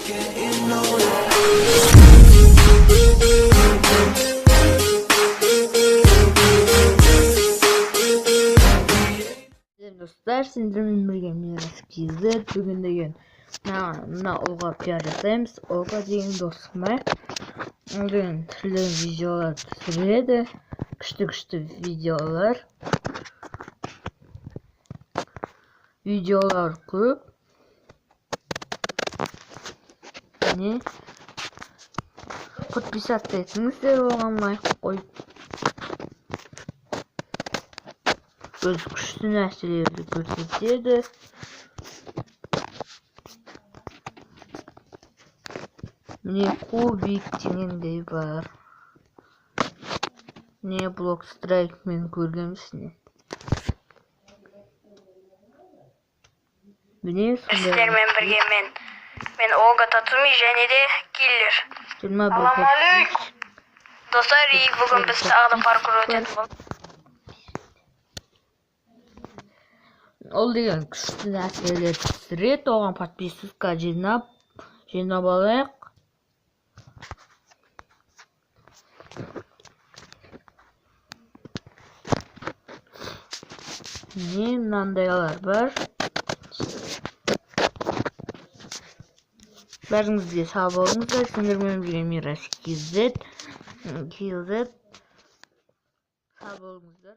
Сәлем, достар, сендермен бірге Мирас KZ. Бүгін деген мына ұлға пиар жасаймыз. Олға деген досым бар. Ол деген түрлі видеолар түсіреді. Күшті күшті видеолар. Видеолар көп. Міне, подписаться етіңіздер оған, лайк қойып. Өз күшті нәрселерді көрсетеді. Міне, кубик дегендей бар. Міне, блок страйк мен көргенбіз. Міне, сондай. Сіздермен бірге мен Олга Тацуми және де Киллер. 21. Алейкум. Достар, и бүгін біз тағы да паркур өтетін боламыз. Ол деген күшті нәрселер түсіреді, оған подписка жинап алайық. Міне, мынандайлар бар. Бәріңізге сау болыңыздар. Сендермен бірге Мирас KZ. KZ. Сау болыңыздар.